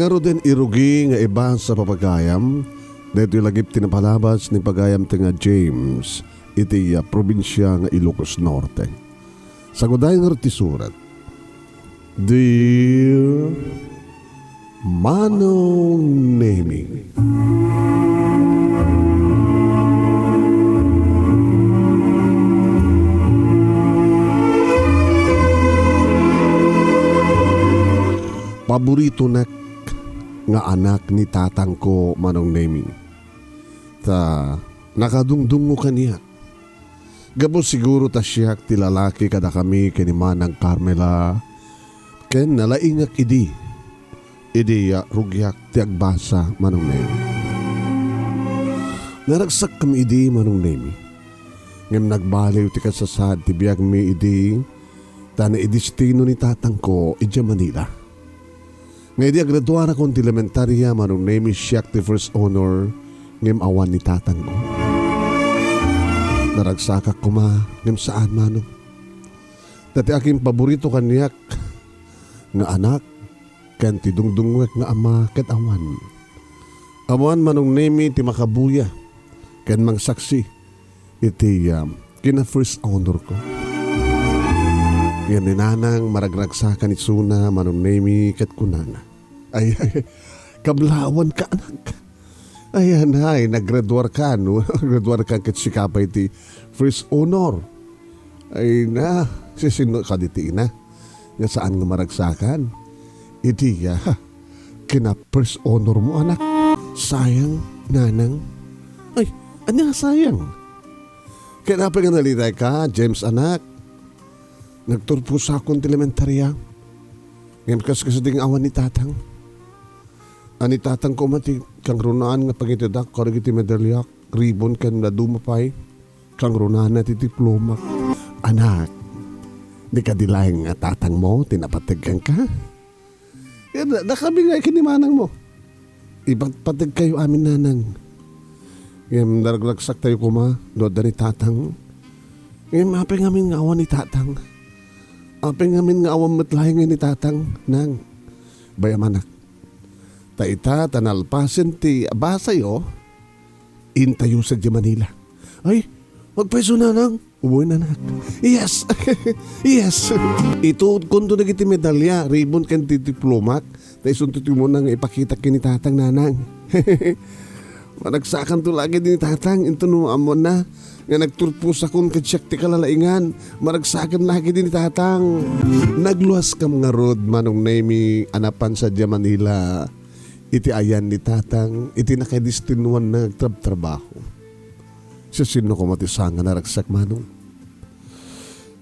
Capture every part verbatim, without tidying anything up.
Ngaruden, irugi nga ibasa, papagayam, daytoy lagip ti napalabas ni pagayam ti nga James iti, ah, probinsia nga Ilocos Norte. Saguday ngarud ti surat. Dear Manong Nemi. Paboritonak nga anak ni tatangko, Manong Nemi. Ta nakadungdungngo kaniak. Gapu siguro ta siak ti lalaki kadakami ken ni Manang Carmela, ken nalaingak idi, idi, ah, rugiak ti agbasa, Manong Nemi. Naragsakkami idi, Manong Nemi. Ngem nagbaliw ti kasasaad ti biagmi idi, ta naidestino ni tatangko idiay Manila. Nga idi agraduarakon ti elementaria, Manong Nemi, siak ti first honor, ngem awan ni tatangko. Naragsakak koma, ngem saan, Manong. Ta ti akin paborito kaniak nga anak, ken ti dungdungngoek nga ama, ket awan. Awan, Manong Nemi, ti makabuya ken mangsaksi iti, um, kina first honor ko. Ngem ni Nanang maragragsakan isuna, Manong Nemi, ket kunana, "Ay, ay, kablawan ka, anak. Ay, anay, naggraduar ka, no? Naggraduar ka ket sika pay ti first honor. Ay na, sisino ka diti ina? Nga saan nga maragsakan? Iti, ah, kina first honor mo, anak. Sayang, Nanang." "Ay, ania nga sayang? Ket apay nga nalitay ka, James, anak? Nagturpusakon ti elementaria. Ngem kas-, kasdi nga awan ni tatang. Ni tatang koma ti kangrunaan nga pangitedak kadagiti medaliak, ribon ken dadduma pay. Kangrunaan na ti diplomak." "Anak, di kadi laeng nga tatang mo ti napateg kenka? Kaya da-, dakami nga ken ni manang mo. Ipatpateg kayo amin, Nanang." Ngem naragragsak tayo koma, no adda ni tatang. Ngem apay ngamin nga awan ni tatang? Apay ngamin nga awan met laeng ni tatang, Nang? Bay-am, anak. Ta ita, ta nalpasen ti basayo, intayo sadiay Manila. Ay, agpayso, Nanang? Wen, anak. Yes! Yes! Ituodkonto dagiti medalya, ribon ken ti diplomak, ta isunto ti umuna nga ipakitak ken ni tatang, Nanang. Maragsakanto la ket ni tatang, inton no ammoanna nga nagturpusakon ket siak ti kalalaingan, maragsakan la ket ni tatang. Nagluaskam ngarud, Manong Nemi, a napan sadiay Manila iti ayan ni tatang, iti nakaidestinuanna nga agtrabtrabaho. Siasino koma ti saan nga naragsak, Manong?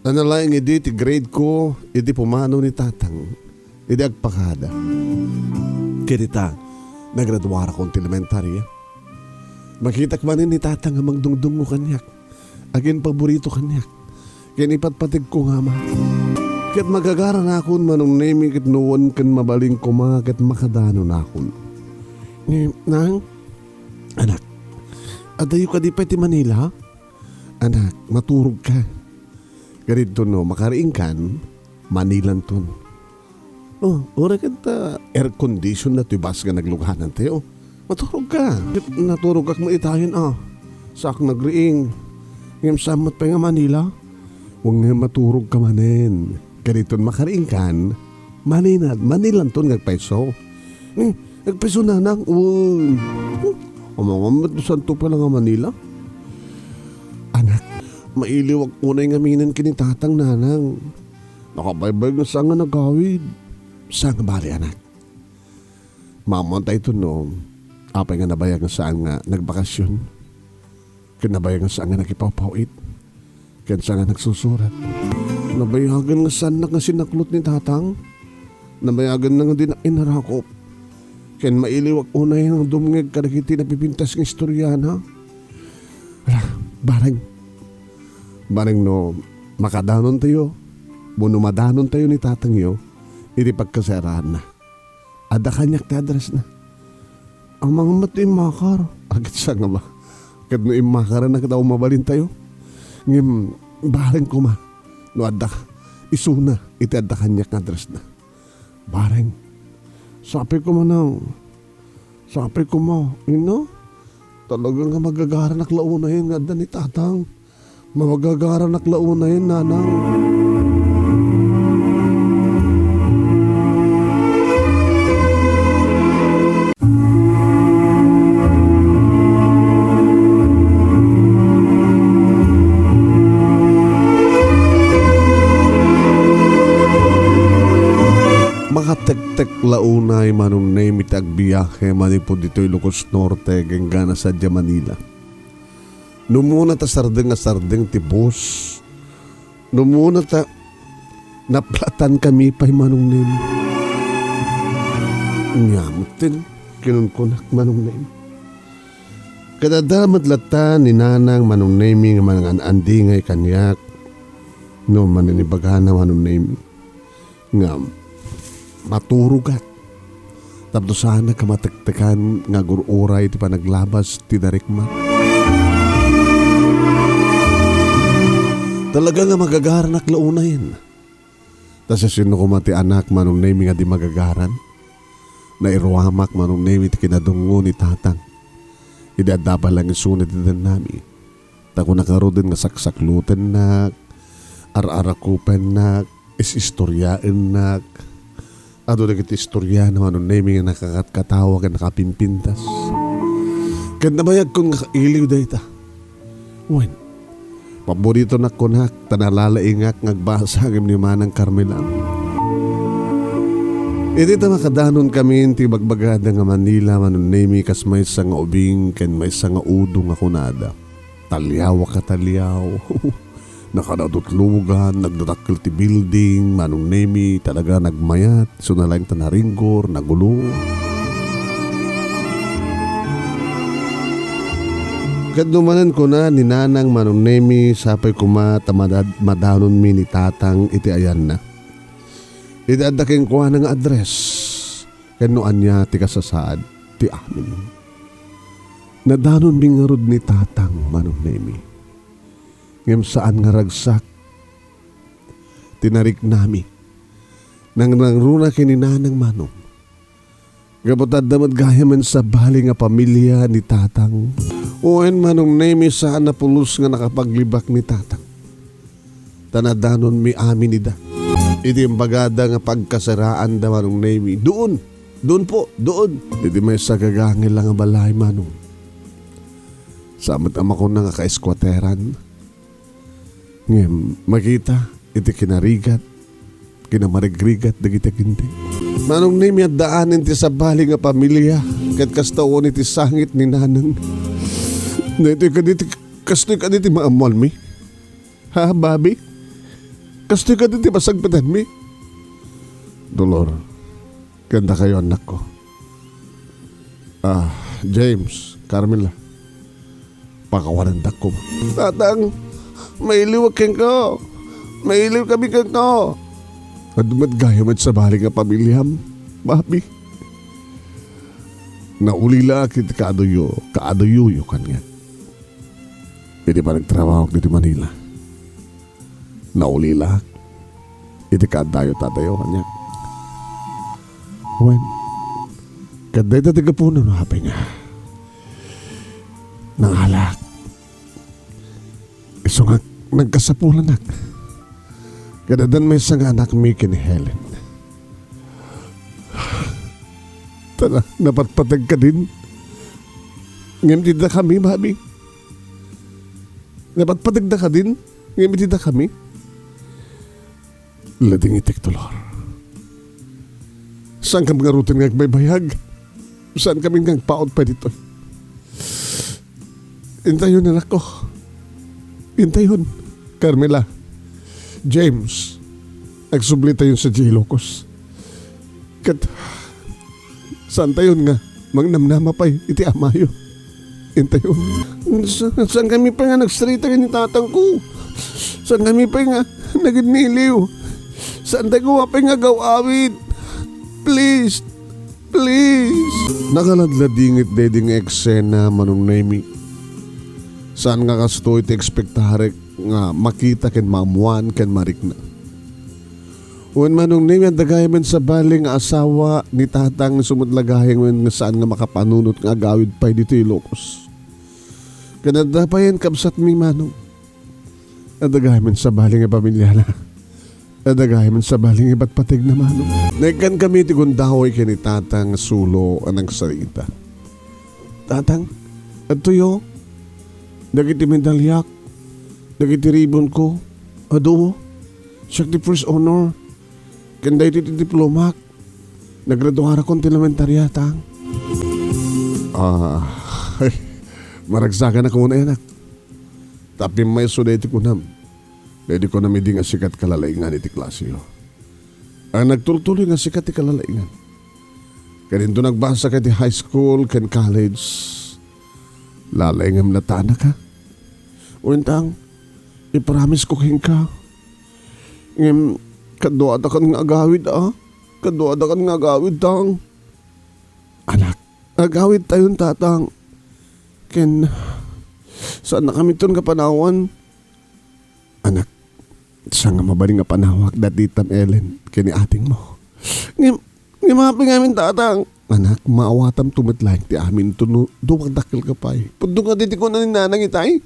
Nalaing idi ti grade ko, idi pumanaw ni tatang, idi agpakada. Ket ita, nagraduarakon ti elementaria. Makitak manen ni tatang a mangdungdungngo kaniak, aginpaborito kaniak, ken ipatpategko nga ama. Ket magagaranakon, Manong Nemi, ket no wen ken mabalin koma ket makadanonakon. Ni, Nang, anak, adayo kadi pay ti Manila? Anak, maturogka. Kadidto no makariingkan, manilanton. Oh, uray ket, ah, air condition na toy bus nga nagluganan tayo. Maturogka. Ket naturogak met itayen, ah. Saak nagriing. Ngem saan met pay nga Manila? Wen nga maturogka manen. Kadidton makariingkan, manina-, manilanton nga agpayso. Hmm, agpayso, Nanang? Wen. Hmm, amangan met no saanto pay la nga Manila? Anak, mailiwak unay ngaminen ken ni tatang, Nanang. Nakabaybayag nga saan nga nagawid. Saan nga bale, anak? Maammoan tayo no apay nga nabayag nga saan nga nagbakasyon. Ken nabayag nga saan nga nagipawpaw-it. Ken saan nga nagsusurat. Nabayagan nga saannak nga sinaklot ni tatang. Nabayaganna nga dinak inarakop. Ken mailiwak unay nga dumngeg kadagiti napipintas nga istoriana. Ala, bareng. Bareng no makadanon tayo, wenno madanon tayo ni tatangyo iti pagkasaraanna. Adda kaniak ti address-na. Amangan met no immakar. Agsa nga ba? Ket no immakarenna ket awan mabalintayo. Ngem bareng koma no adda isuna iti adda kaniak nga address-na. Bareng, Sapay koma, Nang. Sapay koma. Ino? Talaga nga magagaranak la unayen nga adda ni Tatang. Magagaranak la unayen, Nanang. Makatektek la unay Manong Nemi ti agbiahe manipud ditoy Ilocos Norte, enggana sadiay Manila. No umuna ta sardeng a sardeng ti bus, no umuna ta naplatan kami pay Manong Nemi. Ania metten kinunkunak Manong Nemi. Ket adda met latta ni Nanang Manong Nemi nga mangan-andingay kaniak no mananibagana Manong Nemi. Ngem, maturogat. Tapno saanak a matektekan nga agur-uray ti panaglabas ti darikma. Talaga nga magagaranak la unayen. Ta siasino koma ti anak Manong Nemi nga di magagaran? Nairuamak Manong Nemi ti kinadungngo ni Tatang. Idi adda pay la nga isuna ti dennami. Ta kuna ngaruden nga saksaklutennak, ar-arakupennak, is-istoriaennak. Adu dagiti istoriana Manong Nemi nga nakakatkatawa ken nakapimpintas. Ket nabayagkon nga kailiw dayta. Wen, paboritonak kunak, ta nalalaingak nga agbasa ngem ni Manang Carmela. Idi ta makadanon kami ti bagbagada nga Manila Manong Nemi kas maysa nga ubing ken maysa nga udo nga kunada. Taliaw a kataliaw. Nakadadutlogan, nagdadakkel ti building, Manong Nemi, talaga nagmayat, isuna laeng ta naringgor, nagulo. Ket no manen kuna ni Nanang Manong Nemi, sapay koma ta madad-, madanonmi ni Tatang iti ayanna. Iti adda kenkuana nga address, ken no ania ti kasasaad ti amin. Nadanonmi ngarud ni Tatang Manong Nemi. Ngem saan nga ragsak ti nariknami. Nangnangruna ken ni Nanang Manong. Gapu ta adda met gayamen sabali nga pamilia ni Tatang. Wen Manong Nemi, saan a pulos nga nakapaglibak ni Tatang. Ta nadanonmi amin ida. Iti imbagada nga pagkasaraanda Manong Nemi. Doon! Doon po! Doon! Iti maysa gagangel nga balay, Manong. Saan met a makuna nga ka-squatteran. Ngem makita iti kinarigat, kinamarigrigat dagiti aginteg. Manong Nemi, addaanen ti sabali nga pamilia, ket kasta wen iti sangit ni Nanang. Daytoy kadi ti, kastoy kadi ti maammoanmi? Ha, Bobby? Kastoy kadi ti masagpatanmi? Dolor, ken dakayo, annakko. Ah, James, Carmela, pakawanendak koma. Tatang, mailiwak kenka. Mailiw kami kenka. Adu met gayamen sabali nga pamiliam, Bobby. Naulilaak iti kaaduyo, kaaduyoyo kaniak. Iti panagtrabahok ditoy Manila. Naulilaak iti kaaddayo ti adayo kaniak. Wen, ket dayta ti gapuna no apay nga nangalak. Isu nga nagkasapulanak. Ket addan maysa nga anakmi ken ni Helen. Tara, napatpateg kadin. Ngem iti dakami, Bobby. Napatpategda kadin, ngem iti dakami. Ladingitek, Dolor. Saan kami ngaruden nga agbaybayag? Saan kami nga agpaut pay ditoy? Intayon, anakko. Intayon. Carmela. James. Agsublitayon sadiay Ilocos. Ket saantayon nga mangnamnama pay iti amayo. Intayon. Sa-, saan kami pay nga nagsarita ken ni tatangko? Saan kami pay nga naginniliw? Saantayo pay nga agaw-awid? Please. Please. Nakaladladingit daydi nga eksena, Manong Nemi. Saan nga kastoy ti ekspektarek nga makita ken maammoan ken marikna. Wen, Manong Nemi, adda gayam sabali nga asawa ni Tatang, isu met la gayam wen nga saan nga makapanunot nga agawid pay ditoy Ilocos. Ken adda pay kabsatmi, Manong. Adda gayam sabali nga pamiliana. Adda gayam sabali nga ipatpategna, Manong. Naikkan kami ti gundaway ken ni Tatang sulo a nagsarita. Tatang, adtoyo, dagiti medalyak, dagiti ribonko, adu, siak ti first honor, ken daytoy ti diplomak. Nagraduarakon ti elementaria, Tang. Ah, ay, maragsaganak unay, anak. Ta pimmayso daytoy kunam. Daytoy kunam idi nga sikat kalalaingan iti klaseyo. Ang nagtultuloy nga sikat ti kalalaingan. Ken inton nagbasa ka iti high school ken college, lalaingem latta, anak, ha? Wen, Tang, ipromise ko kenka. Ngem, kaduadakan nga agawid, a? Kaduadakan nga agawid, Tang. Anak, agawidtayon, Tatang. Ken, saannakaminton nga panawan. Anak, saan nga mabalin nga panawak dati itam Ellen ken ni atingmo? Ngem, ngem apay ngamin, Tatang? Anak, maawatamto met laeng ti aminto no dumakdakkelka pay. Pudno nga diti kuna ni Nanang itay.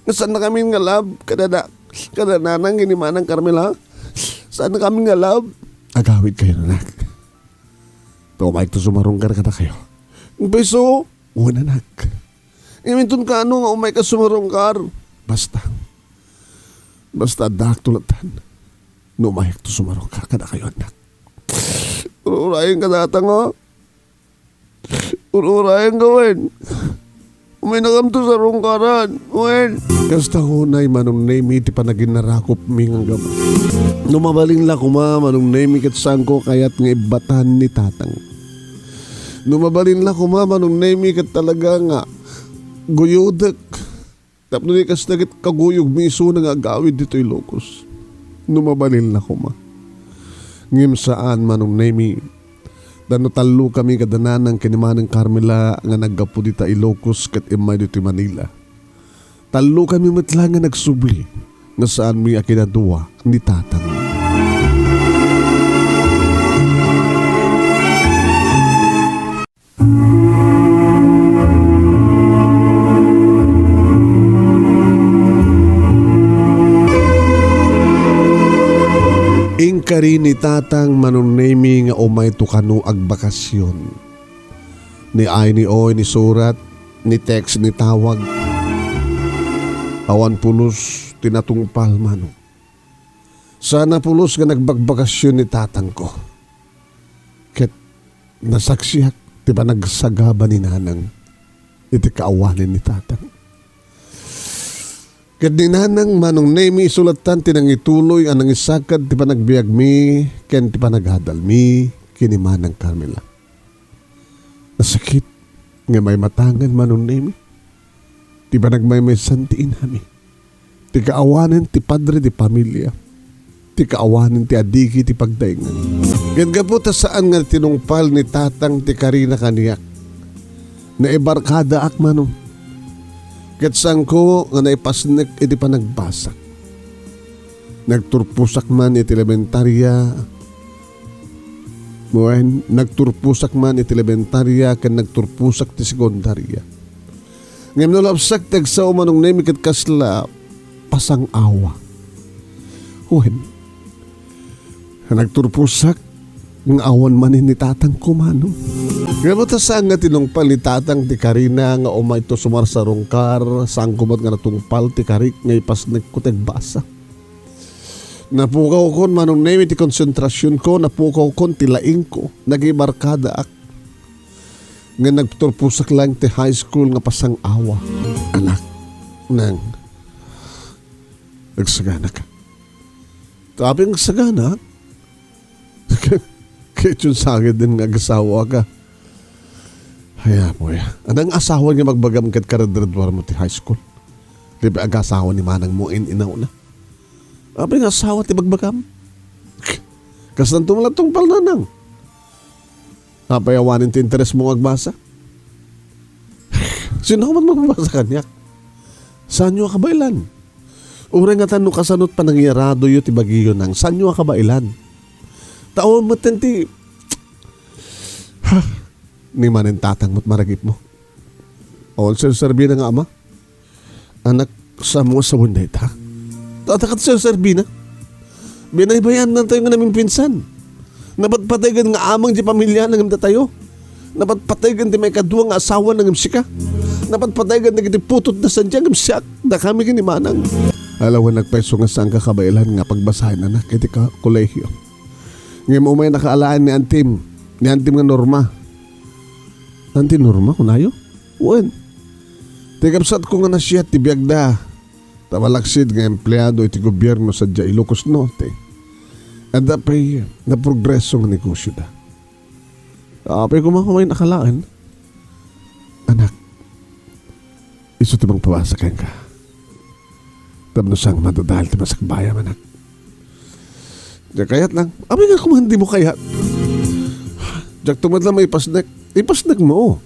Nga saannakamin nga love, kada da-, kada Nanang ken ni Manang Carmela. Saannakamin nga love. Agawidkayon, anak. Ta umayakto sumarungkar kadakayo. Beso, wen, anak. Ngem inton kaano nga umayka sumarungkar? Basta. Basta addaakto lattan. No umayakto sumarungkar kadakayo, anak. Ur-urayenka, Tatang, a. Ur-urayenka, wen. Umaynakamto sarungkaran, wen. Kasta unay, Manong Nemi, ti panaginnarakupmi nga agama. No mabalin la koma, Manong Nemi, ket saanko kayat nga ibbatan ni Tatang. No mabalin la koma, Manong Nemi, ket talaga nga guyodek. Tapno di kasta ket kaguyogmi isuna nga agawid ditoy Ilocos. No mabalin la koma. Ngem saan, Manong Nemi. Ta no tallokami kada Nanang ken ni Manang Carmela nga naggapu dita Ilocos ket immay ditoy Manila. Tallokami met la nga nagsubli nga saanmi a kinadua ni Tatang. Inkari ni Tatang Manong Nemi nga umayto kano agbakasyon. Ni ay ni oy ni surat, ni text ni tawag. Awan pulos ti natungpal, Manong. Saan a pulos nga nagbagbakasyon ni tatangko. Ket nasaksiak ti panagsagaba ni Nanang iti kaawanen ni Tatang. Ket ni Nanang Manong Nemi isu lattan ti nangituloy a nangisaked ti panagbiagmi ken ti panagadalmi ken ni Manang Carmela. Nasakit nga maimatangan, Manong Nemi, ti panagmaymaysan ti inami, ti kaawanen ti padre ti pamilia, ti kaawanen ti adigi ti pagtaengan. Ket gapu ta saan nga tinungpal ni Tatang ti karina kaniak, naibarkadaak, Manong. Ket saanko nga naipasnek iti panagbasak. Nagturposak man iti elementaria, wen, nagturposak man iti elementaria ken nagturposak ti sekundaria. Ngem no labsak ti agsao, Manong Nemi, ket kasla pasang-awa. Wen, nagturposak nga awan manen ni tatangko, Manong. Ngem ta saan nga tinungpal ni tatang ti karina nga umayto sumarsarungkar, saanko met nga natungpal ti karik nga ipasnekko ti agbasa. Napukawkon, Manong Nemi, ti konsentrasionko, napukawkon ti laingko, nagibarkadaak. Ngem nagturposak laeng ti high school nga pasang-awa. Anak, nang, nagsagana ka. Tapno nagsagana, ket sangiden nga agasawa ka. Ay, apo, ya. Anang asawa nga magbagam ket karadradwar mo ti high school? Di ba agasawa ni manang mo in inauna? Apay nga asawa ti bagbagam? Kasanto mo lang tungpal, nanang. Apay awanen ti interes mo nga agbasa? Sino man magbabasa kaniak? Saanyo a kabaelan? Uray ngata no kasano ti panangiyaradoyo ti bagiyo, nang, saanyo a kabaelan? Tao met ti, ha, ni manen tatang met maragipmo. Awan serserbina nga ama. Anak, saan mo nga sawen dayta? Dayta ket serserbina. Binaybayan natayo nga namimpinsan. Napatpategen nga amang di pamiliana ngem datayo. Napatpategen ti maikadua nga asawana ngem sika. Napatpategen dagiti putotna sadiay ngem siak, dakami ken ni manang. Alawen nagpayso nga saan ka kabaelan nga pagbasaen, anak, iti ka-, kolehio. Ngem umay nakaalaen ni antim, ni antim nga Norma. Anti Norma, kunayo? Wen. Ti kabsatko nga nasiat ti biagda. Ta malaksid nga empleado iti gobierno sadiay Ilocos Norte. Adda pay naprogreso nga negosioda. Apay koma, umay nakaalaen. Anak, isu ti mangpabasa kenka. Tapno saan madadael ti masakbayam, anak. Diak kayat lang. Apay nga koma dimo kayat? Diak met la maipasnek. Ipasnekmo.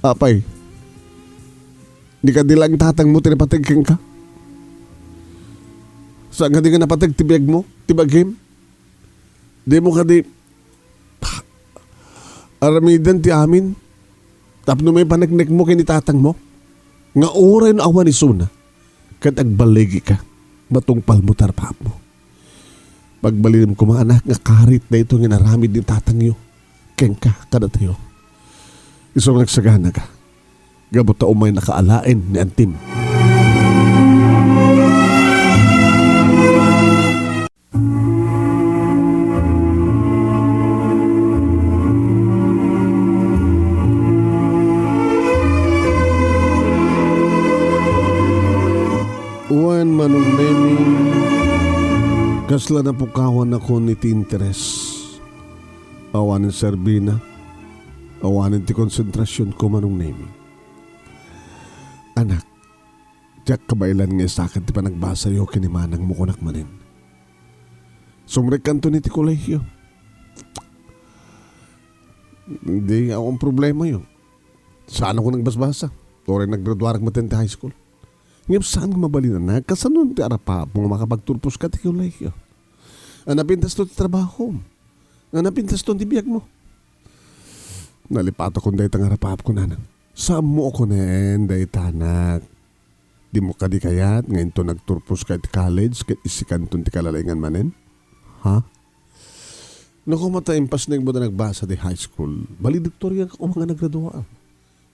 Apay, di kadi laeng tatangmo ti napateg kenka? Saan kadi nga napateg ti biagmo, ti bagim? Dimo kadi aramiden ti amin tapno maipaneknekmo ken ni tatangmo nga uray no awan isuna ket agballigika, matungpalmo ti arpaapmo. Pagbalinem koma, anak, nga karit daytoy nga inaramid ni tatangyo kenka kadatayo. Isu nga agsaganaka, gapu ta umay nakaalaen ni antim. Wen, Manong Nemi, kasla napukawanakon iti interes. Awanen serbina, awanen ti konsentrasionko, Manong Nemi. Anak, diak kabaelan nga isakat ti panagbasayo ken ni manangmo, kunak manen. Sumrekkanton iti kolehio. Di, awan problemayo. Saanakon agbasbasa. Uray naggraduarak met ti high school. Ngem saan nga mabalin, anak, kasano ti arapapmo nga makapagturposka ti kolehio? Napintasto ti trabahom. Napintasto ti biagmo. Nalipatakon dayta nga arapapko, nanang. Saanmo a kunen dayta, anak. Dimo kadi kayat nga inton agturposka iti college ket issikanton ti kalalaingan manen? Ha? No koma ta impasnekmo ta nagbasa ti high school, valedictorian ka koma nga nagraduaam.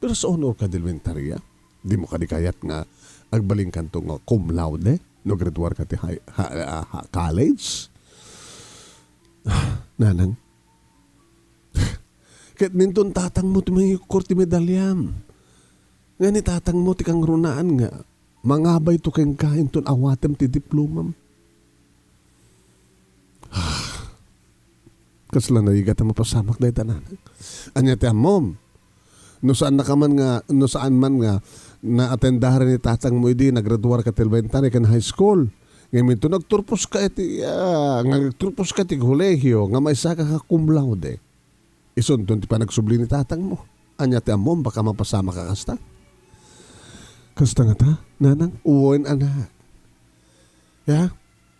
Pero sa honor ka di elementaria, dimo kadi kayat nga agbalinkanto nga cum laude no graduarka ti high, ha, ha, ha, college? Nanang, ket inton tatangmo ti mangikkor ti medalyam. Nga ni tatangmo ti kangrunaan nga mangabayto kenka inton awatem ti diplomam. Kasla narigat a mapasamak dayta, nanang. Ania ti ammom? No saannaka man nga, no saan man nga naatendaran ni tatangmo idi nagraduarka ti elementary ken high school, ngem inton nagturposka iti, ah, nga nagturposka ti kolehio nga maisaka ka cum laude, isunton ti panagsubli ni tatangmo. Ania ti ammom, baka mapasamak a kasta? Kasta ngata, nanang? Wen, anak. Ya,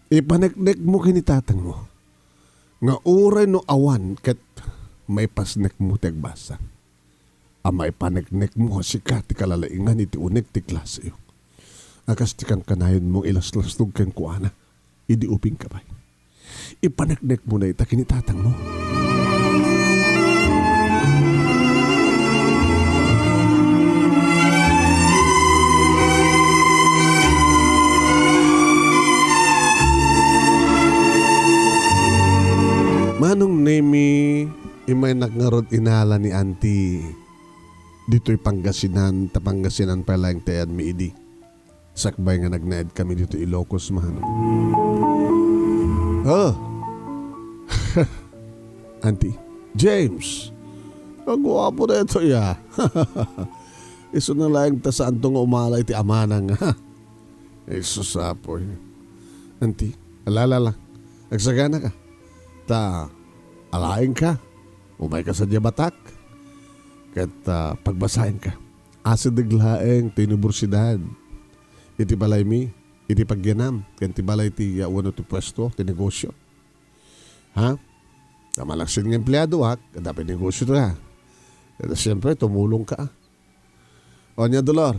ipaneknekmo ken ni tatangmo nga uray no awan ket maipasnekmo ti agbasa. A maipaneknekmo a sika ti kalalaingan iti uneg ti klaseyo. A kas ti kankanayonmo nga ilaslastog kenkuana idi ubingka pay. Ipaneknekmo dayta ken ni tatangmo. Manong Nemi, imaynak ngarud inala ni Auntie ditoy Pangasinan, ta Pangasinan pay laeng ti ayanmi idi. Sakbay nga nagnaedkami ditoy Ilocos, Manong. Oh! Auntie, James! Aguapo daytoy, ah. Isuna laeng ta saanto nga umala iti amanang, ha? Jesus, Apo, eh. Auntie, alala lang. Agsagana ka. Ta, alaenka. Umayka sadiay batak. Ket, ah, pagbasaenka. Asideg laeng ti universidad iti balaymi. iti pagyanam ken ti balay ti, ah, wenno ti puesto ti negosio. Ha? Ta malaksid nga empleadoak, adda pay negosio ka. Ket siempre, tumulong ka. O nia, Dolor.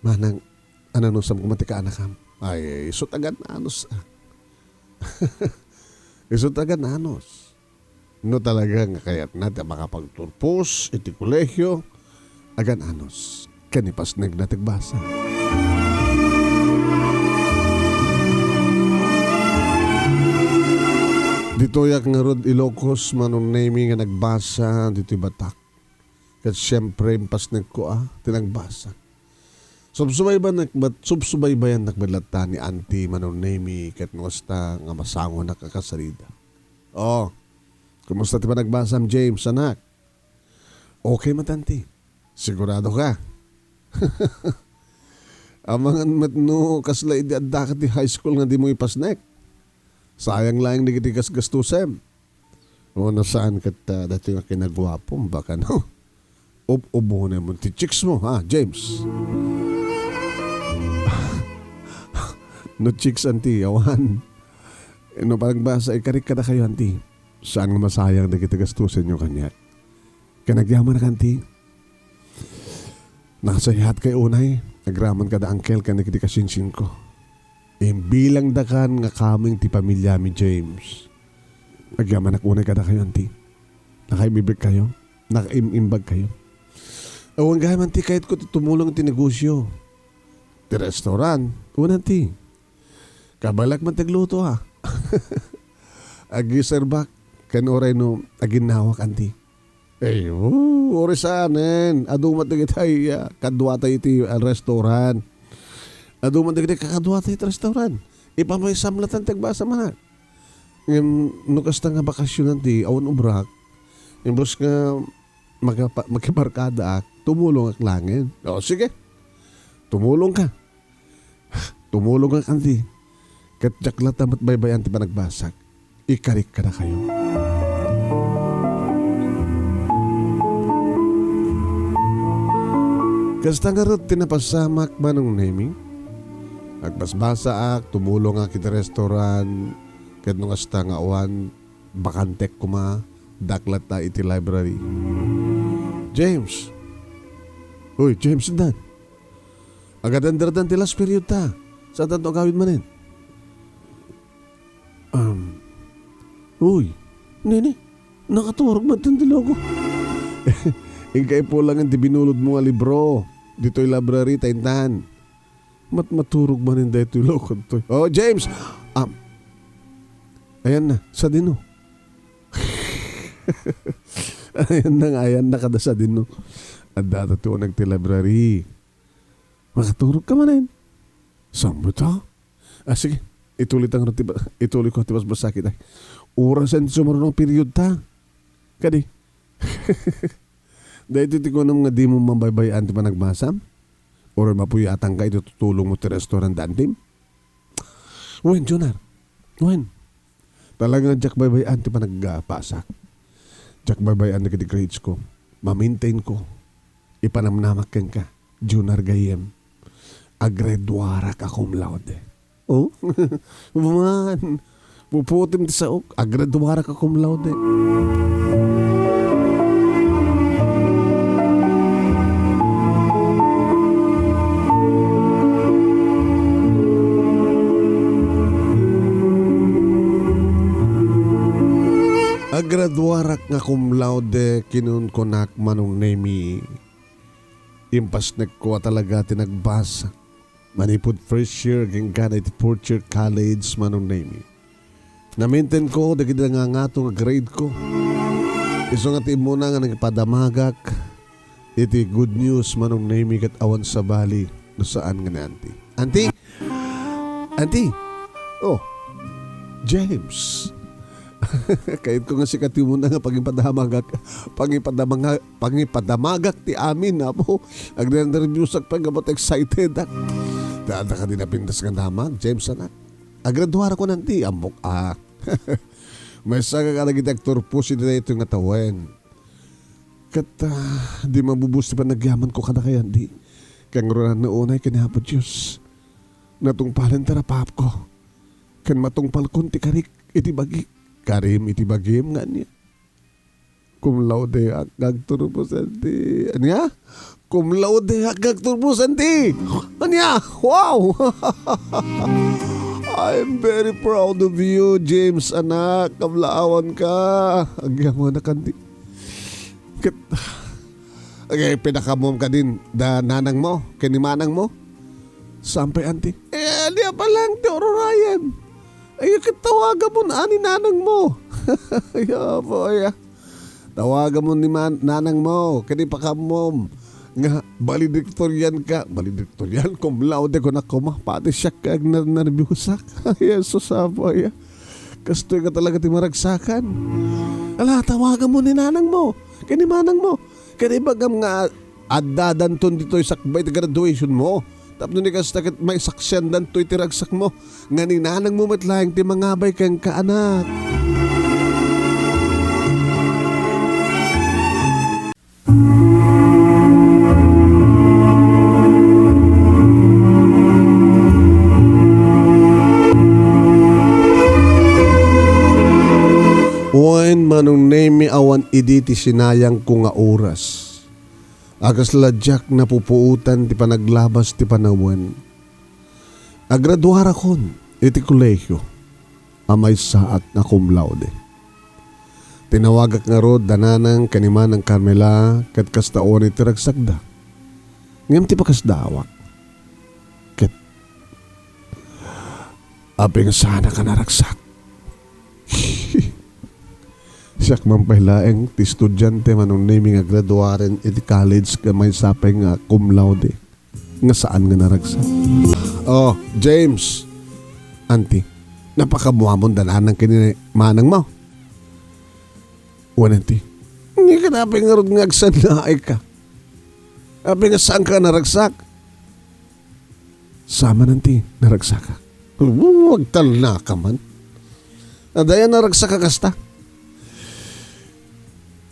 Manang, ananusam koma ti kaanakam. Ay, isut' agan-anus, ah. Isut' agan-anus. No talaga nga kayatna ti makapagturpos iti kolehio, agan-anus ken ipasnegna ti agbasa. Ditoyak ngarud, Ilocos, Manong Nemy, nga nagbasa ditoy batak. Ket siempre, impasnegko a ti nagbasa. Subsubaybayannak met, subsubaybayannak met latta ni Auntie Manong Nemy ket no kasta nga masangonak a kasalida. Oh, kumusta ti panagbasam, James, anak? Okay met, Auntie. Sigurado ka? Amangan met no kasla idi addaka ti high school nga dimo ipasnek. Sayang laeng dagiti gasgastusem. O, no saan ket, ah, daytoy nga kinaguapom, baka no, ub-ubonem ti chicks mo, ha, James? No chicks, Auntie, awan. No panagbasa, ikarik kadakayo, Auntie. Saan nga masayang dagiti gastusenyo kaniak. Ken agyamanak, Auntie. Nakasayaat kay unay, agraman kada uncle ken dagiti kasinsinko. Imbilangdakan nga kameng ti pamiliami, James. Agyamanak unay kadakayo, Auntie. Nakaimibek kayo? Nakaim-imbag kayo? Awan gayam, Auntie, kayatko ti tumulong iti negosio. Ti restaurant, wen, Auntie. Kabaelak met ti agluto, ha. Agiserbak, ken uray no aginnawak, Auntie. Ay, oo, uray saanen. Adu met dagiti, ah, kaduatay iti, ah, restaurant. Adu met dagiti kakaduatay iti restaurant. Ipamaysam latta ti agbasa, anak. Ngem, no kasta nga bakasion, Auntie, awan ubrak, imbes nga magapa-, makibarkadaak, tumulongak laengen. O, sige. Tumulongka. Tumulongak, Auntie. Ket diak latta met baybay-an ti panagbasak. Ikarik kadakayo. Kasta ngarud ti napasamak, Manong Nemy. Agbasbasaak, tumulongak iti restaurant, ket no kasta nga awan, bakantek koma, diak latta iti library. James! Uy, James, Dan! Agatenderdan ti last period ta. Saantanto agawid manen? Um, uy, nini, nakaturog met ti loko. Inka ipulangen ti binulodmo nga libro ditoy library ta intan. Mat-, maturog manen daytoy loko toy. Oh, James! Um, ayan na, sadino? Ayan na nga, ayan na kada sadino. Adda ta ti uneg ti library. Makaturog ka manen. Saan met ta? Ah, sige. Ituloy ta ngarud ti ba-, ituloy ko ti basbasakit, ay. Orasen ti sumaruno nga period ta. Kadi. Daytoy ti kunam nga dimo mabaybay-an ti panagbasam? Uray mapuyatanka iti tutulongmo ti restaurant da Antim? Wen, Junar. Wen. Talaga nga diak baybay-an ti panagbasak. Diak baybay-an dagiti grades ko. Mamaintain ko. Ipanamnamak kenka, Junar gayyem. Agraduarak a cum laude. Oh? Wen. Puputim ti saok. Agraduarak a cum laude. Agraduarak nga cum laude, kinunkunak, Manong Nemy. Impasnekko a talaga ti nagbasa. Manipud first year, agingga iti fourth year college, Manong Nemy. Namaintain ko dagiti nangangato nga grade ko. Isu nga ti immuna nga nangipadamagak iti good news, Manong Nemy, ket awan sabali no saan nga ni Auntie. Auntie! Auntie! Oh, James! Kayatko nga sika ti umuna nga pangipadamagak, pangipadamanga-, pangipadamagak ti amin, Apo. Agnernerbiusak pay gapu ta excited, ah. Dada ka di napintas nga damag, James, anak. Agraduarakon, Auntie, ammok, ah. Maysa ka kadagiti agturpos iti daytoy nga tawen. Ket, ah, di mabubos ti panagyamanko kadakayo, Auntie. Ken ngarud, unay ken Apo Dios, natungpalen ti rapapko, ken matungpalkon ti karik iti bagik. Karim iti bagim nga ania? Cum laude ak nga agturpos, anti. Ania? Cum laude ak nga agturpos, anti. Ania? Wow! I'm very proud of you, James, anak. Kablaawan ka. Agyaman ka, anti. Ket, agay, pinakammom kadin da nanang mo, ken ni manang mo? Sampay, anti. Eh, ania pa lang ti ururayen? Ay, ket tawagamon ni nanang mo. Ay, apo, ay, ah. Tawagamon ni man-, nanang mo, ken ipakammom nga valedictorian ka. Valedictorian, cum laude, kunak koma. Pati siak agnernerbiusak. Ay, Jesus, apo, ay, ah. Kastoy nga talaga ti maragsakan. Ala, tawagamon ni nanang mo, ken ni manang mo. Ken ibagam nga addadanton ditoy sakbay ti graduation mo. Tapno ni kasta ket maisaksiandanto iti ragsakmo, nga ni nanang mo met laeng ti mangabay kenka, anak. Wen, Manong Nemi, awan idi ti sinayangko nga oras. A kasla diak napupuotan ti panaglabas ti panawen. Agraduarakon iti kolehio a maysaak nga cum laude. Tinawagak ngarud da nanang ken ni manang Carmela ket kasta unay ti ragsakda. Ngem ti pakasdaawak ket apay nga saanak a naragsak. Siak man pay laeng ti estudiante, Manong Nemi, nga graduaren iti college ken maysa pay nga cum laude nga saan nga naragsak. Oh, James, anti, napakammuamon da nanang ken ni manang mo? Wen, anti. Ni ket apay ngarud nga agsannaay ka? Apay nga saan ka naragsak? Saan man, anti, naragsakak. Uu, agtalna ka man. Adda a naragsak a kasta.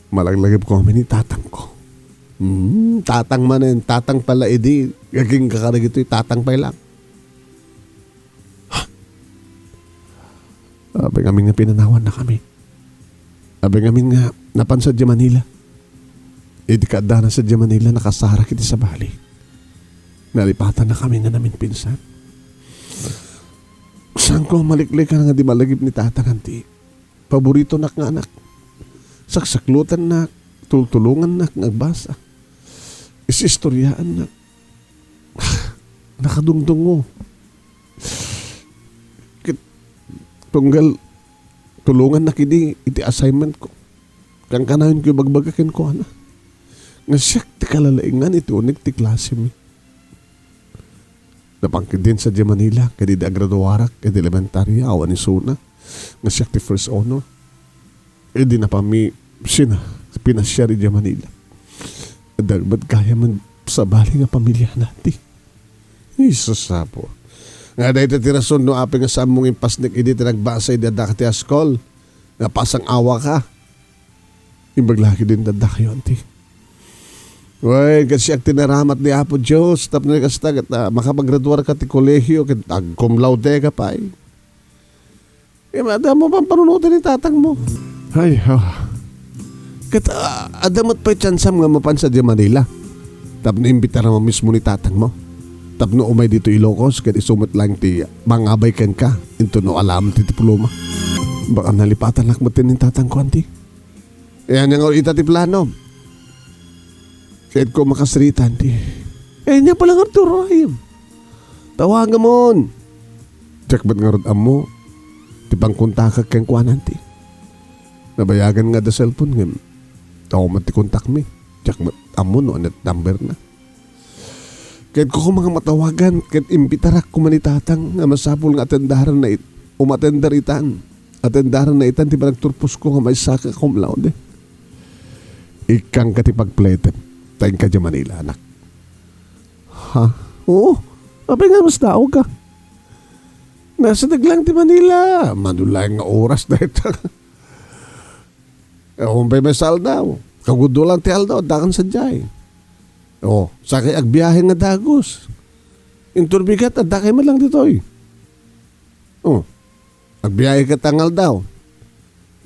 Malaglagipko amin ni tatangko. Hmm, tatang manen, tatang pala idi. Agingga kadagitoy tatang pay lang. Apay ngamin nga pinanawannakami. Apay ngamin nga napan sadiay Manila. Idi kaaddana sadiay Manila, nakasarak iti sabali. Nalipatannakami nga naminpinsan. Saanko a maliklikan nga di malagip ni tatang, anti. Paboritonak nga anak. Saksaklutannak, tultulongannak nga agbasa. Isistoriaannak. Nakadungdungo. Ket tunggal tulongannak idi iti assignmentko. Kankanayon ko ibagbaga kenkuana nga siak ti kalalaingan iti uneg ti klasemi. Napan ketdin sadiay Manila ket idi agraduarak iti elementarya, awan isuna nga siak ti first honor. Idi napanmi sina, pinasiar idiay Manila. Adda met gayam a sabali nga pamiliana, anti. Jesus, apo. Nga dayta ti rason no apay nga saanmo nga impasnek idi ti nagbasa idi addaka ti askol. Napasang-awaka. Imbag la ketdin daddakayo, anti. Wen, ket siak ti naramat ni Apo Dios, tapno kasta ket, ah, makapagraduarka ti kolehio, ket ag-cum laude ka pay. Ket adda mo pay panunoten ni tatang mo. Ay, ha. Ket, ah, adda met pay tiansam nga mapan sadiay Manila. Tapno imbitaram mismo ni tatang mo. Tapno umay ditoy Ilocos, ket isu met laeng ti mangabay kenka, intono alam ti diploma. Baka nalipatanak met ni tatang ko, anti. Ania ngarud ita ti plano? Ket ko makasritan ti, ania pay la ngarud ti urayem? Tawagamon. Diak met ngarud ammo ti pangkontakak kenkuana, anti. Nabayagan nga adda cellphone ngem, tao met ti kontakmi. Diak met ammo no ania ti numberna. Ket ko koma nga matawagan, ket imbitarak koma ni tatang nga masapul nga atendaranna it-, umatender itan. Atendaranna itan ti panagturposko nga maysaka cum laude. Ikkanka ti pagpletem, ta inka idiay Manila, anak. Ha? Oo. Apay nga masdaawka? Nasideg laeng ti Manila. Mano laeng nga oras dayta. Awan pay maysa aldaw. Kagudua laeng ti aldaw, addakan sadiay. O, sakay agbiahe nga dagus. Inton bigat, addakay met lang ditoy. O, agbiahe ket nga aldaw.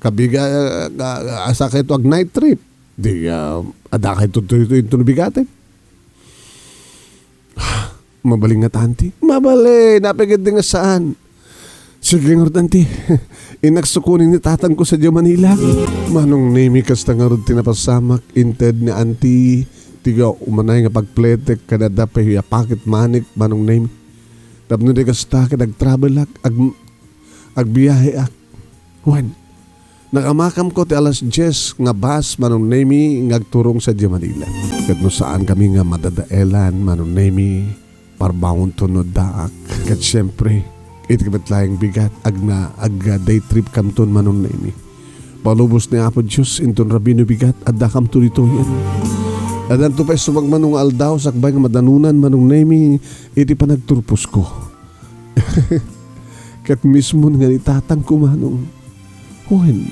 Kabiga, ah, ah, asakayto ag night trip. Di, ah, addakayto toy, toy, inton bigaten. Mabalin ngata, anti? Mabalin! Napigiddi nga saan. Sige ngarud, anti. Innak sukonen ni tatangko sadiay Manila. Manong Nemi, kasta ngarud ti napasamak, inted ni anti. Tiga umanay nga pagpletek, kada da pay a pocket money, Manong Nemi. Tapno di kasta, ket agtravelak, ag-, agbiaheak. Wen, nakamakamko ti alas dies nga bus, Manong Nemi, nga agturong sadiay Manila. Ket no saankami nga madadaelan, Manong Nemi, parbangonto no addaak. Ket siempre, iti met laeng bigat, agna-, ag-, day trip kamton, Manong Nemi. Palubos ni Apo Dios, inton rabii no bigat, addakamto ditoyen. Addanto pay subagmano nga aldaw, sakbay nga madanonan, Manong Nemi, iti panagturposko. Ket mismon nga ni tatangko, Manong. Wen,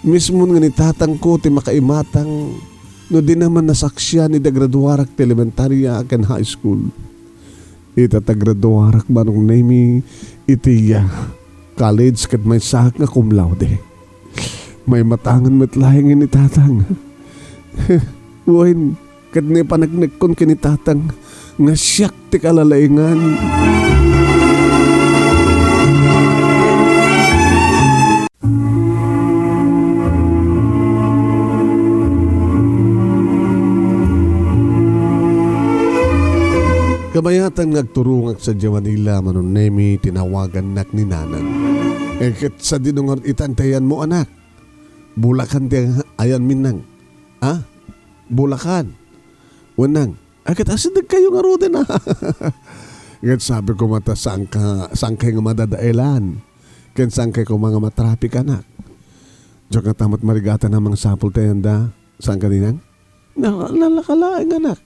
mismon nga ni tatangko ti makaimatang no di naman nasaksian idi agraduarak ti elementaria ken high school. Ita ta agraduarak, Manong Nemi, iti, ah, college ket maysaak nga cum laude. Maimatangan met laeng ni tatang. Wen, ket naipaneknekkon ken ni tatang nga siak ti kalalaingan. Kabayatan nga agturongak sadiay Manila, Manong Nemi, tinawagannak ni nanang. Eh, ket sadino ngarud itan ti ayanmo, anak? Bulacan ti ayanmi, nang. Ha? Bulacan. Wen, nang. Ay, ket asidegkayo ngaruden, a. Ket sabi koma ta, saanka, saankay nga madadaelan. Ken saankay koma nga matrapik, anak. Diak ngata met marigatan a mangsapul ti ayanda. Saanka, ninang? Na-, nalaka laeng, anak.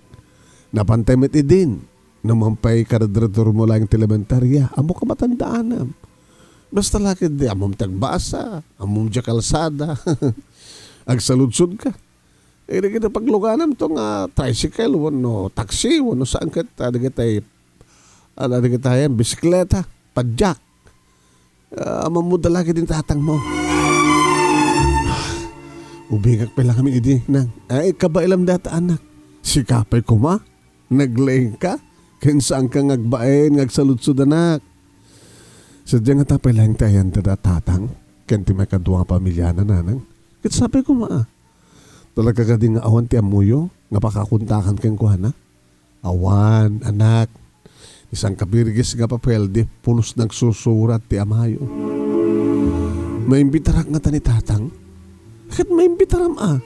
Napantay met idin. No mapan pay karedredormo laeng ti elementaria, ammok a matandaanam. Basta la ketdi, ammom ti agbasa, ammom diay kalsada. Agsaludsodka. Idi ket pagluganamto nga tricycle wenno taxi wenno saan ket, ah, dagitay, ah, dagitay bisikleta, padjak. Ah, ammom da la ketdi ni tatangmo. Ubingak pay la ngamin idi, nang. Ay, kabaelam dayta, anak. Sika pay koma, naglaingka, ken saanka nga agbain nga agsaludsod, anak. Sadiay ngata pay laeng ti ayanda da tatang, ken ti maikadua nga pamiliana, nanang. Ket sabi koma, a. Talaga kadi nga awan ti ammoyo nga pakakontakan kenkuana? Awan, anak. Ti sangkabirges nga papel, di pulos nagsusurat ti amayo. Maimbitarak ngata ni tatang? Ket maimbitaram a.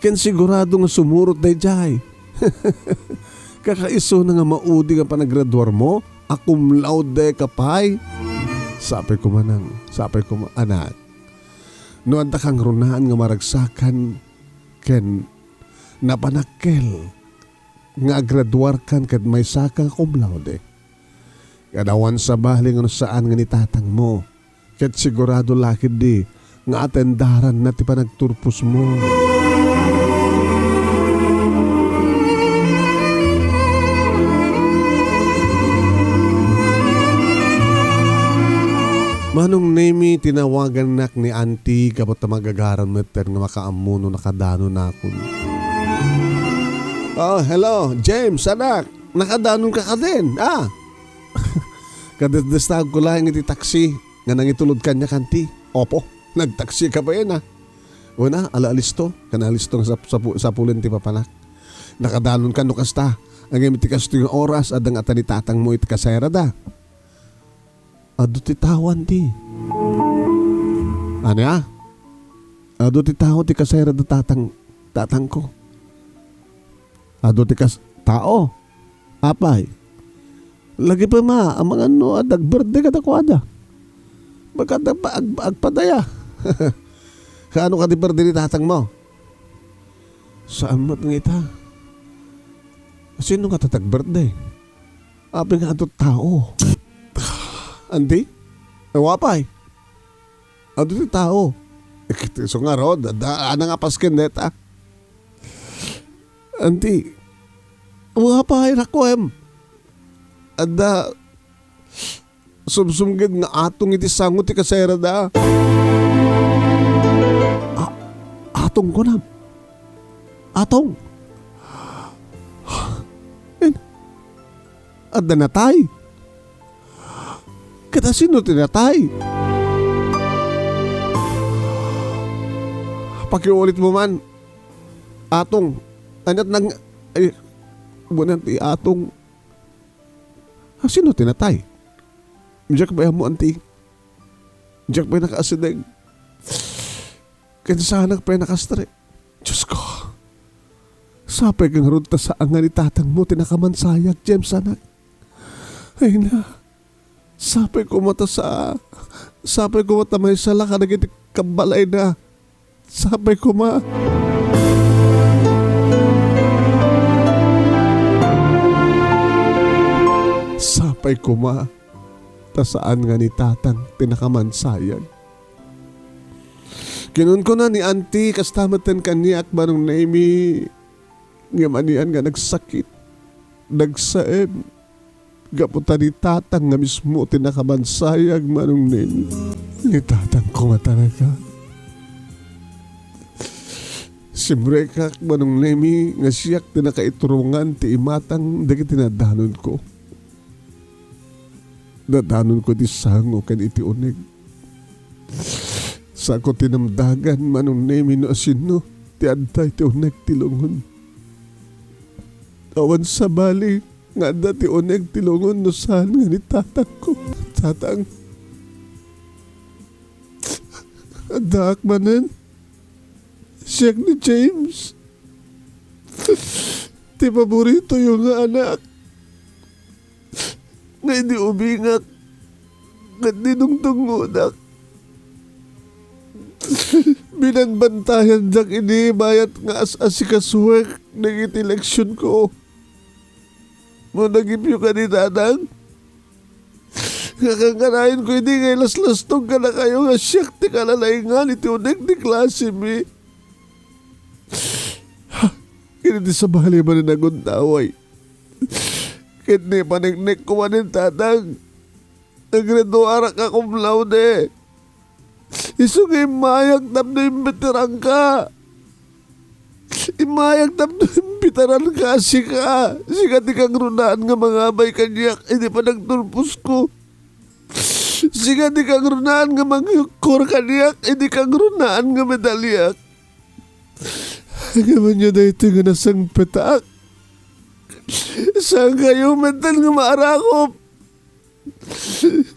Ken sigurado nga sumurot daydiay. Kakaisuna nga maudi nga panagraduarmo a cum laude ka pay. Sapay koma, nang, sapay koma, anak. No adda kangrunaan nga maragsakan ken napanakkel nga agraduarkan ket maysaka nga cum laude, ket awan sabali nga no saan nga ni tatangmo, ket sigurado la ketdi nga atendaranna ti panagturposmo. Manong Nemi, tinawagannak ni Auntie gapu ta magagaran metten nga makaammo no nakadanonnakon. Oh, hello, James, anak. Nakadanonka kadin, a? Kadesdestagko laeng iti taksi nga nangitulod kaniak, Auntie. Opo, nagtaksika pay, a. Wen a, ala alisto, ken alisto nga sap-, sapu-, sapulen ti papanak. Nakadanonka no kasta, ngem iti kastoy nga oras, adda ngata ni tatangmo iti kasayradan. Adu ti tao, Auntie. Ania? Adu ti tao ti kasayradan tatang-, tatangko. Adu ti kas-, tao. Apay? Lagi pay, ma, amangan no adda agbirthday kadakuada. Baka adda pa-, ag-, agpadaya. Kaano kadi birthday ni tatangmo? Saan met nga ita? Sino nga tatag birthday? Apay nga adu ti tao? Auntie? Aw apay? Adu ti tao. Isu ngarud, adda, adda nga pasken deta. Auntie, Apay, rakuem. Adda sumsumged nga atong iti sango ti kasairada. A-, atong kunam. Atong. En, adda natay. Ket asino ti natay? Pakiulit mo man. Atong. Anat nang, ay, bunan ti atong. Asino ti natay? Diak pay ammo, anti. Diak pay nakaasideg. Ken saanak pay nakastre. Diyos ko, sapay ka ngarud ta saan nga ni tatangmo ti nakamansayag, James, anak. Ay na, sapay koma ta sa, sapay koma ta maisala kadagiti kabbalayna. Sapay koma. Sapay koma ta saan nga ni tatang ti nakamansayag. Kinunkuna ni Auntie, kasta metten kaniak, Manong Nemi, ngem anian nga nagsakit, nagsaem, gapu ta ni tatang nga mismo ti nakamansayag, Manong Nemi. Ni tatang koma talaga. Simrekak, Manong Nemi, nga siak ti nakaiturungan ti imatang dagiti nadanonko. Nadanonko iti sango ken iti uneg. Saanko ti namdagan, Manong Nemi, no asino ti adda iti uneg ti lungon. Awan sabali nga adda ti uneg ti lungon no saan nga ni tatangko. Tatang, addaak manen. Siak ni James. Ti paboritoyo nga anak. Nga idi ubingak, ket dinungdungngodak. Binangbantayandak idi bayat nga as-asikasuek dagiti leksionko. Mo nagipyo kadi, tatang? Nga kankanayon ko idi nga ilaslastog kadakayo nga siak ti kalalaingan iti uneg ti klasemi. Ket iti sabali manen a gundaway ket ni paneknek ko manen, tatang, naggraduarak a cum laude. Isu nga immayak tapno imbitaranka. Immayak tapno imbitaranka, sika. Sika ti kangrunaan nga mangabay kaniak idi panagturposko. Sika ti kangrunaan nga mangyukkor kaniak idi kangrunaan nga medaliak. Ngem ania daytoy nga nasangpetak? Saankayo metten nga maarakop.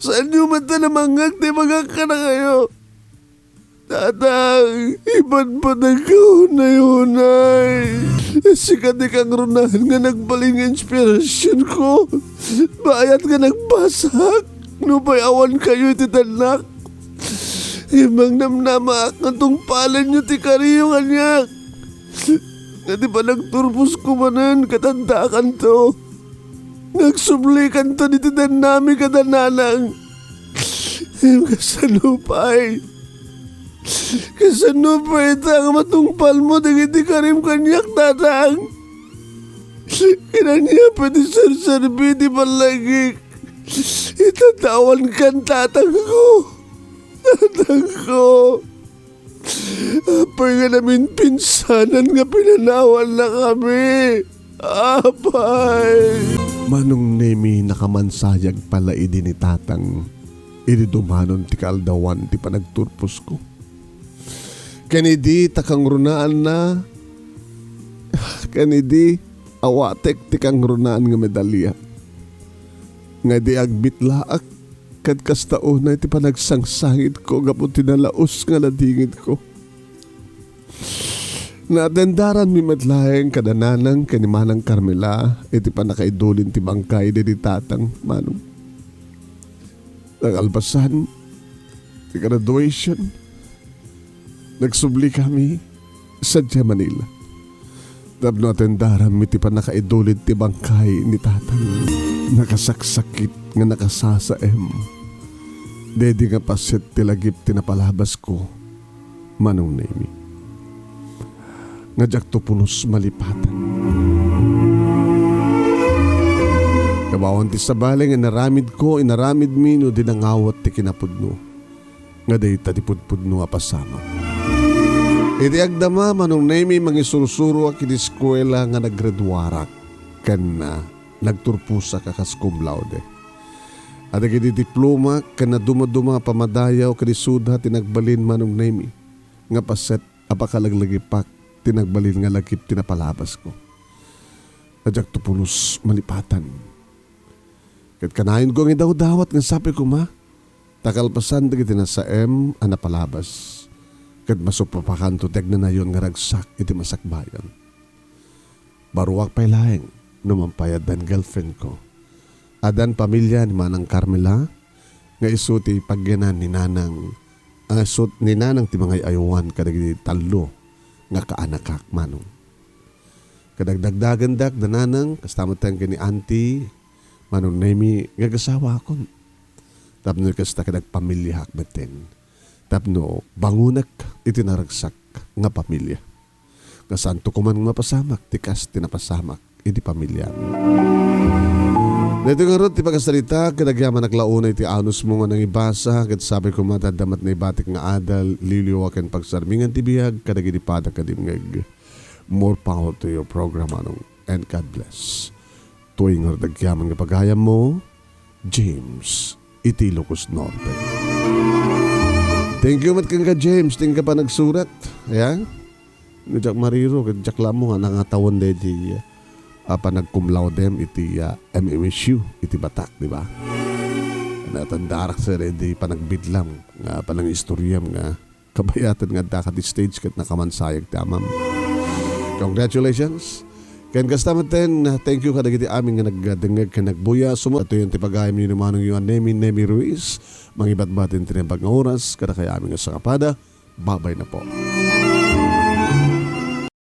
Saanyo metten a mangngeg ti ibagak kadakayo. Tatang, ipadpadagka unay-unay. Sika ti kangrunaan nga nagbalin nga inspirasionko. Bayat nga nagbasak. Nupay awankayo iti tennak, ngem mangnamnamaak nga tungpalenyo ti kariyo kaniak. Nga ti panagturposko manen ket addakanto. Nga agsublikanto diti tennami kada nanang. Ngem kasano pay? Kasano pay ita nga matungpalmo dagiti karim kaniak, tatang? Ket ania pay ti serserbi ti ballagik? Ita ta awankan, tatangko. Tatangko. Apay nga naminpinsanan nga pinanawannakami? Apay! Manong Nemi, nakamansayag pay la idi ni tatang idi dumanon ti kaaldawan ti panagturposko. Ken idi ta kangrunaanna, ken idi awatek ti kangrunaan nga medalya. Nga idi agbitlaak, ket kasta unay ti panagsangsangitko gapu ti nalaus nga ladingitko. Naatendaranmi met laeng kada nanang ken ni Manang Carmela iti pannakaidulin ti bangkay daydi tatang, Manong. Nakalpasan ti graduation, nagsublikami sadiay Manila tapno atendaranmi ti pannakaidulid ti bangkay ni tatang. Nakasaksakit nga nakasasaem daydi nga paset ti lagip ti napalabasko, Manong Nemi, nga diakto pulos malipatan. Awan ti sabali nga inaramidko, inaramidmi no di nangawat ti kinapudno, nga dayta ti pudpudno a pasamak. Iti agdama, Manong Nemi, mangisursuroak iti eskuela nga naggraduarak ken, ah, nagturposak a kas cum laude. Adagidi diplomak ken nadumaduma a pamadayaw ken isuda ti nagbalin, Manong Nemi, nga paset a pakalaglagipak ti nagbalin nga lagip ti napalabasko. Diakto pulos malipatan. Ket kanayonko nga idawdawat nga sapay koma, ta kalpasan dagiti nasaem a napalabas, ket masupapakanto ti agnanayon nga ragsak iti masakbayan. Baruak pay laeng no manpay addan girlfriend ko. Addan pamilia ni Manang Carmela, nga isu ti pagyanan ni Nanang, ah, isu ni Nanang ti mangay-aywan kadagiti tallo nga kaanakak, Manong. Kadagdagdagendak da Nanang, kasta met ken ni Auntie, Manong Nemi, nga agasawakon. Tapno kasta ket agpamiliaak metten. Tapno bangonek iti naragsak nga pamilia. Nga saanto koman nga mapasamak ti kas ti napasamak iti pamiliam. Daytoy ngarud ti pakasarita, ket agyamanak la unay ti anusmo nga nangibasa, ket sapay koma ta adda met naibatik nga adal, liwliwa ken pagsarmingan ti biag kadagiti pada ken dimngeg. More power to your program, Manong, and God bless. Daytoy ngarud agyaman nga pagayammo, James, iti Ilocos Norte. Thank you met kenka, James, ti inka panagsurat. Ayan. No diak mariro, ket diak la ammo nga nangatawen daydi, ah, panag-cum laudem iti, ah, M M S U, iti Batak, di ba? Natandarak sa daydi panagbidlam nga panangistoriam nga kabayatan nga adda ka ti stage ket nakaman sayag ti amam. Congratulations! Ken kasta metten, thank you kadagiti amin nga nagdengngeg ken nagbuya. Sumut-, atoyen ti pagayam ni Manong Yuan Nemi, Nemi Ruiz. Mangibatbat ti naimbag nga oras, kadakayo amin nga sangkapada. Babay na po.